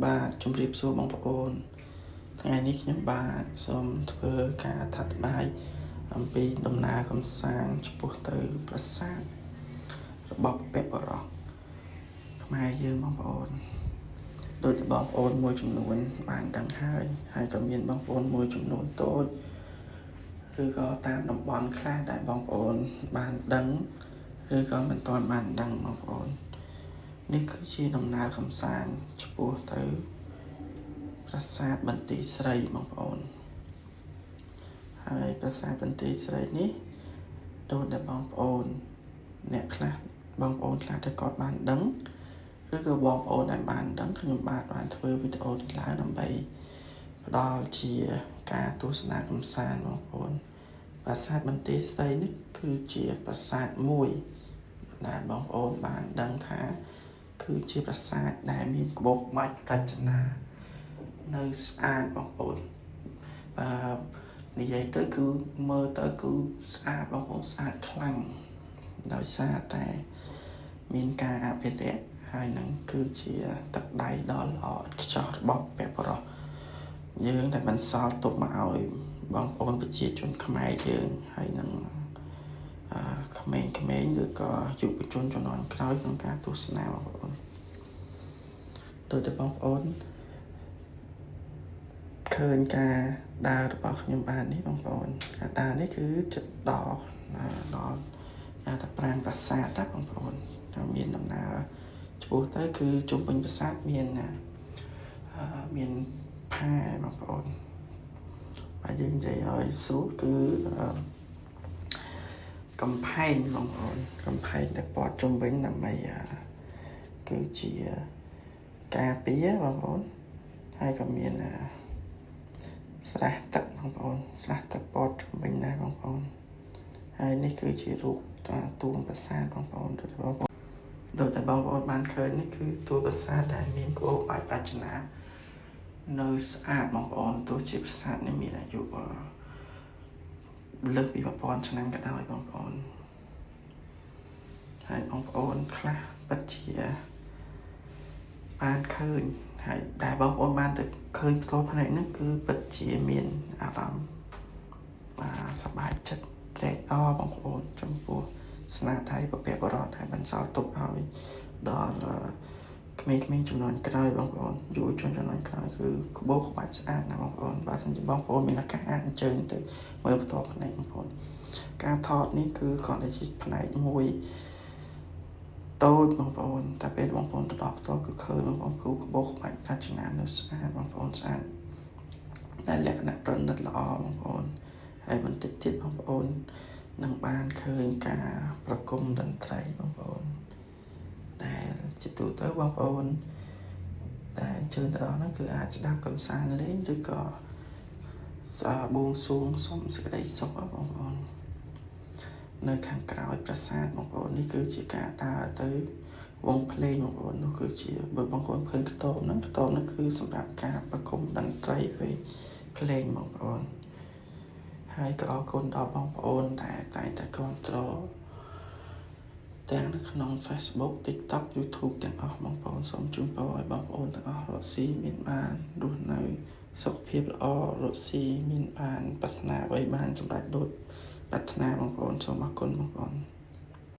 បាទជម្រាបសួរបងប្អូនថ្ងៃនេះខ្ញុំបាទសូមធ្វើការអធិប្បាយអំពីដំណើរកំសាន្តឆ្ពោះទៅប្រាសាទរបស់បុព្វបុរសខ្មែរយើងបងប្អូនដោយតែបងប្អូនមួយចំនួនបានដឹងហើយហើយក៏មានបងប្អូនមួយចំនួនតូចឬក៏តាមតំបន់ខ្លះដែលបងប្អូនបានដឹងឬក៏មិនទាន់បានដឹងបងប្អូននេះគឺជាដំណើរកំសាន្តឆ្ពោះទៅប្រាសាទបន្ទាយស្រីបងប្អូនហើយប្រាសាទបន្ទាយស្រីនេះដូចដែលបងប្អូនអ្នកខ្លះបងប្អូនខ្លះដែលគាត់បានដឹងឬក៏បងប្អូនដែលបានដឹងខ្ញុំបាទបានធ្វើវីដេអូនេះឡើងដើម្បីផ្ដល់ជាការទស្សនាកំសាន្តបងប្អូនប្រាសាទបន្ទាយស្រីនេះគឺជាប្រាសាទមួយដែលបងប្អូនបានដឹងថាគឺជាប្រាសាទដែលមានក្បូរក្បាច់រចនានៅស្អាតបងប្អូនបាទនិយាយទៅគឺមើលទៅគឺស្អាតបងប្អូនស្អាតខ្លាំងដោយសារតែមានការអភិរក្សហើយនឹងគឺជាទឹកដៃដ៏ល្អឥតខ្ចោះរបស់បុព្វបុរសយើងដែលបន្សល់ទុកមកឲ្យបងប្អូនប្រជាជនខ្មែរយើងហើយនឹងក្មេងៗឬក៏យុវជនជំនាន់ក្រោយក្នុងការទស្សនាបងប្អូនដោយតែបងប្អូនឃើញការដើររបស់ខ្ញុំបាននេះបងប្អូនការដើរនេះគឺចិត្តដល់ដល់តែប្រានប្រាសាទណាបងប្អូនមានដំណើរឆ្ពោះទៅគឺជុំវិញប្រាសាទមានមានផែបងប្អូនបើយើងនិយាយឲ្យស្រួលគឺកំផែងបងប្អូនកំផែងដែលព័ទ្ធជុំវិញដើម្បីគឺជាការពារបងប្អូនហើយក៏មានស្រះទឹកបងប្អូនស្រះទឹកព័ទ្ធជុំវិញដែរបងប្អូនហើយនេះគឺជារូបទួងប្រាសាទបងប្អូនដូចបងប្អូនដូចតែបងប្អូនបានឃើញនេះគឺតួប្រាសាទដែលមានក្បូរក្បាច់រចនានៅស្អាតបងប្អូនទោះជាប្រាសាទនេះមានអាយុលើសពី1000ឆ្នាំក៏ដោយបងប្អូនហើយបងប្អូនខ្លះពិតជាបានឃើញហើយតែបងប្អូនបានទៅឃើញផ្ទាល់ភ្នែកហ្នឹងគឺពិតជាមានអារម្មណ៍បាទសប្បាយចិត្តត្រេកអរបងប្អូនចំពោះស្នាដៃបុព្វបុរសដែលបន្សល់ទុកឲ្យដល់ក្មេងៗជំនាន់ក្រោយបងប្អូនយុវជនជំនាន់ក្រោយគឺក្បូរក្បាច់ស្អាតណាស់បងប្អូនបើសិនជាបងប្អូនមានឱកាសអាចអញ្ជើញទៅមើលផ្ទាល់ភ្នែកបងប្អូនការថតនេះគឺគ្រាន់តែជាផ្នែកមួយតូចបងប្អូនតែពេលបងប្អូនទៅដល់ផ្ទាល់គឺឃើញបងប្អូនគូក្បូរក្បាច់រចនានៅស្អាតបងប្អូនស្អាតតែលក្ខណៈប្រណិតល្អបងប្អូនហើយបន្តិចទៀតបងប្អូននឹងបានឃើញការប្រគំតន្ត្រីបងប្អូនដែលជាទូទៅបងប្អូនតែអញ្ជើញទៅដល់ហ្នឹងគឺអាចស្ដាប់កំសាន្តលេងឬក៏បួងសួងសុំសេចក្តីសុខបងប្អូននៅខាងក្រោយប្រាសាទបងប្អូននេះគឺជាការដើរទៅវងភ្លេងបងប្អូននោះគឺជាបើបងប្អូនឃើញខ្ទមហ្នឹងខ្ទមហ្នឹងគឺសម្រាប់ការប្រគំតន្ត្រីវិញភ្លេងបងប្អូនហើយក៏អរគុណដល់បងប្អូនដែលតែងតែគ្រប់គ្រងទាំងនៅក្នុង Facebook TikTok YouTube ទាំងអស់បងប្អូនសូមជូនពរឲ្យបងប្អូនទាំងអស់រកស៊ីមានបានរស់នៅសុខភាពល្អរកស៊ីមានបានប្រាថ្នាអ្វីបានសម្រេចដូចប្រាថ្នាបងប្អូនសូមអរគុណបងប្អូន។